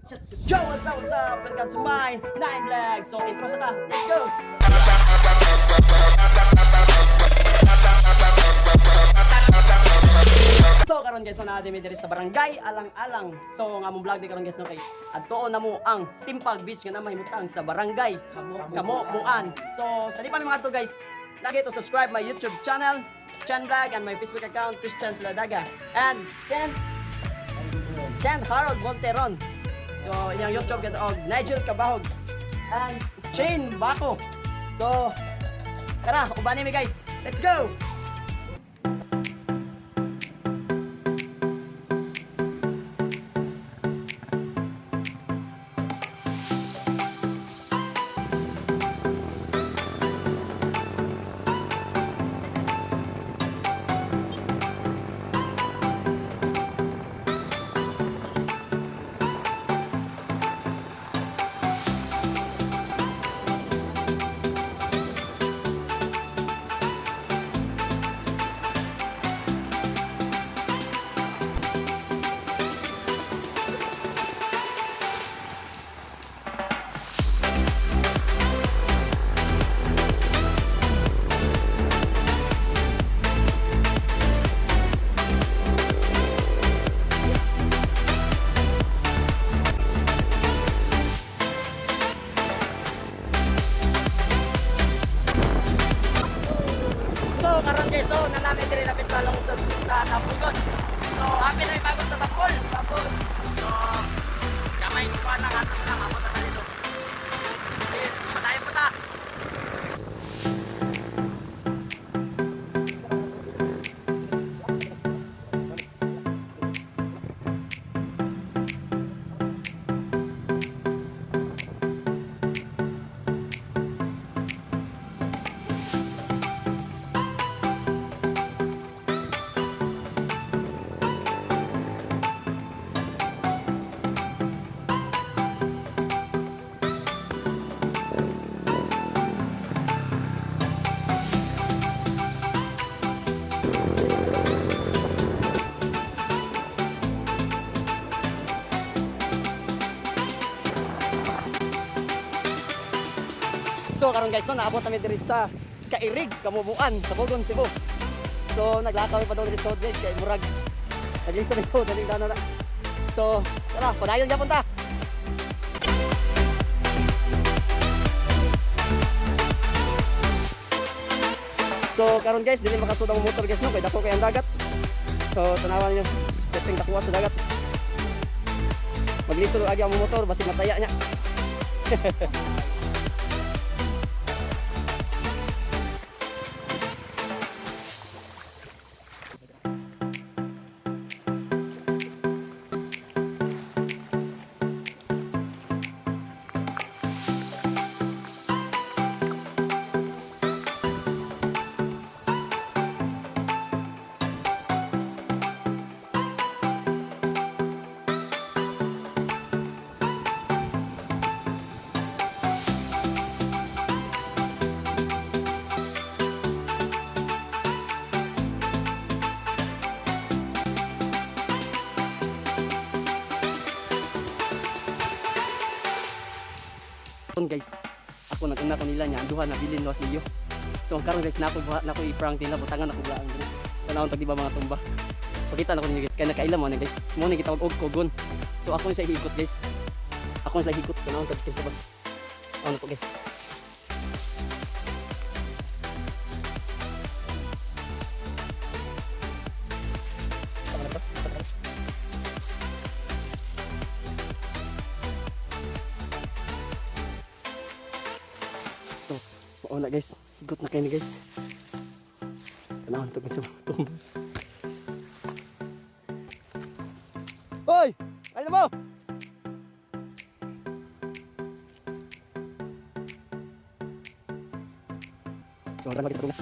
Yo, what's up, what's up? Welcome to my 9 vlog. So, intro sa ta. Let's go! So, karon guys, na mi diri sa barangay Alang-alang. So, nga among vlog di karon guys no kay adtuon na mo ang Timpag Beach nga na mahimutang sa barangay Kamobuan. So, sa di pa mi mga to guys, lagi to subscribe my YouTube channel, Chan Vlog, and my Facebook account, Christian Sladaga. And Ken Harold Monteron. So, iyang YouTube guys, og Nigel Cabahog and Shane Bako. So, tara, ubanin mi guys. Let's go! So, karon guys, so nanami diri lapit sa lungsod sa Tapugon. So, happy na ipagod sa Tapol. Tapol. So, kamay ko na atos na abot na dito. Eh, patayo pa ta. So karon guys, no, naabot kami diri sa Kairig, Kamubuan, Tabogon, Cebu. So naglakaw pa daw diri sa guys kay murag naglista ng soda ning dana na. So, tara, padayon gyapon ta. So karon guys, dili makasud ang motor guys no kay dako kay ang dagat. So tanawan niyo, perting dakuha sa dagat. Maglisod agi ang motor basig mataya niya. Karon guys, ako nag-una ko nila niya, ang duha nabilin los niyo. So ang karon guys, nako buhat nako i-prank nila butangan ako blaan diri. Tanawon tag di ba mga tumba. Pakita na ko ninyo guys, kay nakaila mo na guys. Mo ni gitawag og kogon. So ako ni siya higot guys. Ako ni siya higot tanawon tag kinsa ba. Ano to guys? Tama na ba? Tama na. So, mao na guys. Higot na kayo ni guys. Tanawon to guys yung mga tumba. Hoy! Ano mo? So, ang kita na.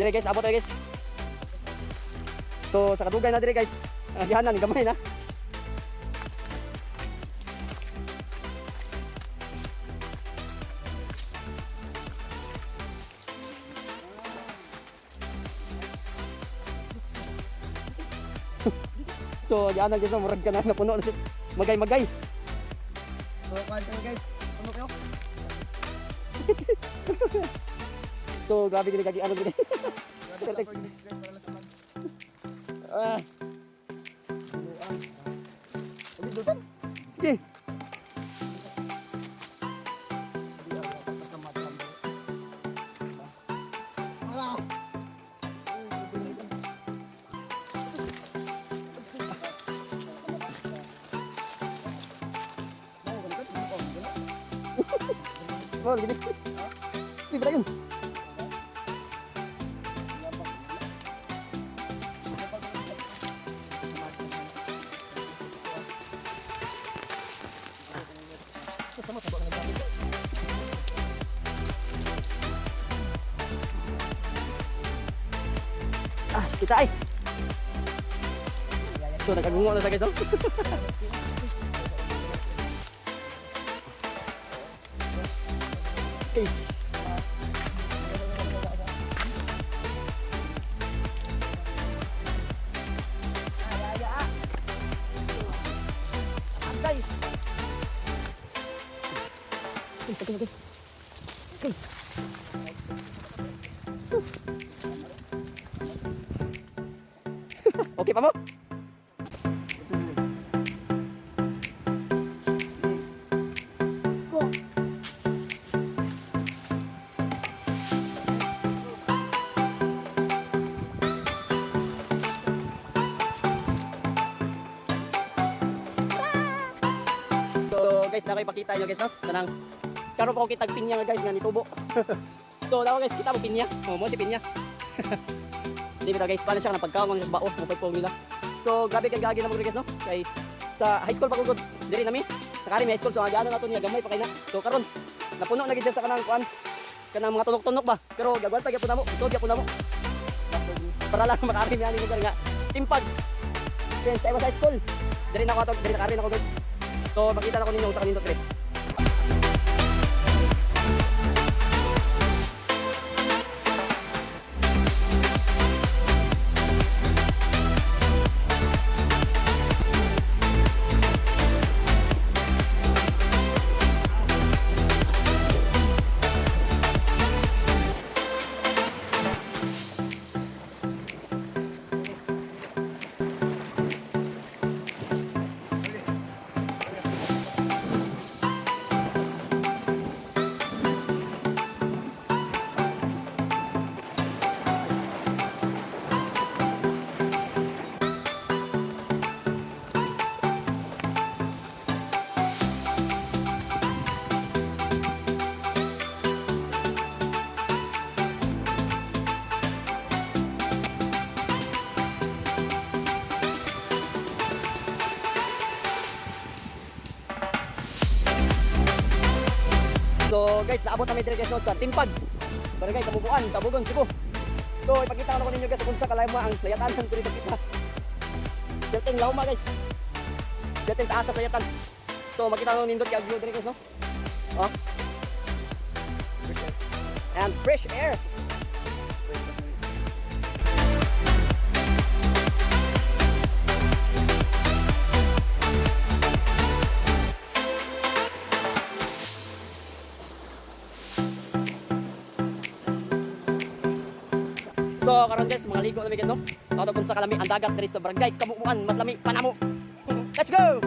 Dire guys, abot tayo, guys. So sa kadugay na dire, guys, ang agihanan gamay na. So agihanan, guys, murag ka na napuno na siya. Magay-magay. So, kuhan kayo, guys. Ano kayo? So grabe gini kagi ano gini. Grabe sa pag-subscribe para lang sa pag- Ah. Okay. Ah! Oh, gini. Di ba yun? Ah, kita ay. So nagagungo na sa, guys, no? Okay. Agay. Okay, okay, okay. Okay. Okay pa mo? Go! So guys, na ipakita nyo, guys, no? Kanang karon pa ko kitag pinya nga, guys, nga nitubo. So daw, guys, kita mo pinya. Oh, mo si pinya. Di ba, guys, paano siya nga pagkaon ng bao, mo pagpong nila. So grabe kay gagi na mo, guys, no? Kay sa high school pa ko gud diri nami. Nakari may high school, so ang na nato niya gamay pa kay na. So karon napuno na gid siya sa kanang kuan, kanang mga tunok-tunok ba. Pero gagwanta gyapon namo, isod gyapon namo. Para lang makaari niya ni lugar nga timpag. Then sa iwas high school. Diri na ako ato, diri nakari na ako, guys. So makita na ko ninyo sa kanindot diri. So guys, naabot kami dire, guys, no, sa Timpag. Barangay Kabubuan, Tabogon, Cebu. So ipakita ko na ninyo, guys, kung sa kalayma ang layatanan diri sa kita. Dating lauma, guys. Dating taas sa layatan. So makita ko nindot kay view dire, guys, no. Oh. And fresh air. So karon, guys, mga ligo na mi, guys, no. Ato kung sa kalami ang dagat diri sa Barangay Kamubuan, mas lami panamo. Let's go.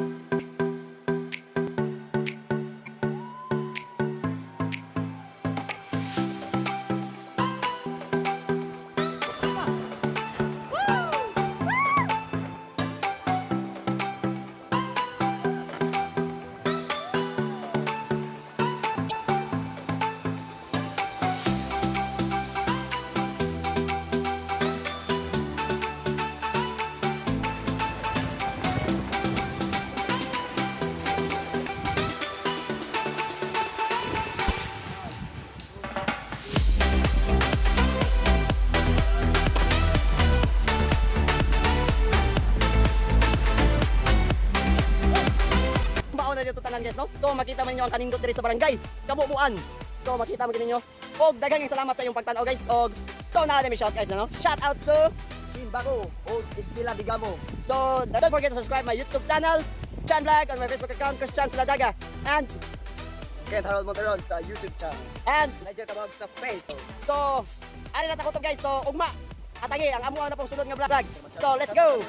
tanan, guys, no? So makita man ninyo ang kanindot diri sa barangay Kabubuan. So makita man ninyo. Og daghang salamat sa inyong pagtan-aw, guys. Og to na mi shout, guys, no? Shout out to Shin Bago o Estela Digamo. So don't forget to subscribe my YouTube channel, Chan Vlog, on my Facebook account, Christian Saladaga. And Ken Harold Monteron sa YouTube channel. And Nigel Kabag sa Facebook. So, ari na ta kutob, guys. So ugma. Atangi ang amo na pong sunod nga vlog. So let's go.